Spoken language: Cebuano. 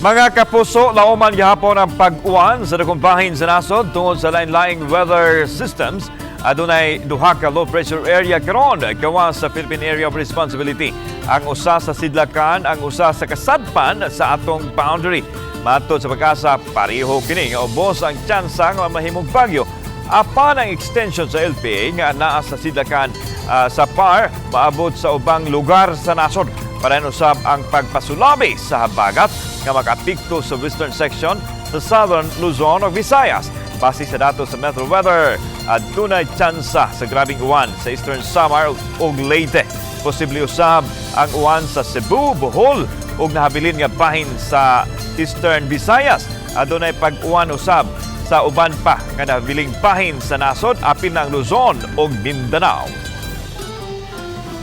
Mga kapuso, lauman gihapon ang pag-uwan sa dakong bahin sa nasod tungod sa lain-laing weather systems. Adunay duha ka low pressure area karon gawas sa Philippine Area of Responsibility. Ang usa sa Sidlakan, ang usa sa kasadpan sa atong boundary. Matod sa PAGASA, pareho kini nga ubos ang tsansa nga mahimong bagyo. Apan ang extension sa LPA nga naa sa Sidlakan sa PAR maabot sa ubang lugar sa nasod. Padayon usab ang pagpasulabi sa habagat nga makaapekto sa western section sa Southern Luzon ug Visayas. Base sa datos sa Metro Weather, adunay tsansa sa grabing uwan sa Eastern Samar ug Leyte. Posible usab ang uwan sa Cebu, Bohol ug nahabilin nga bahin sa Eastern Visayas. Adunay pag-uwan usab sa uban pa nga nahabiling bahin sa nasod apil na ang Luzon ug Mindanao.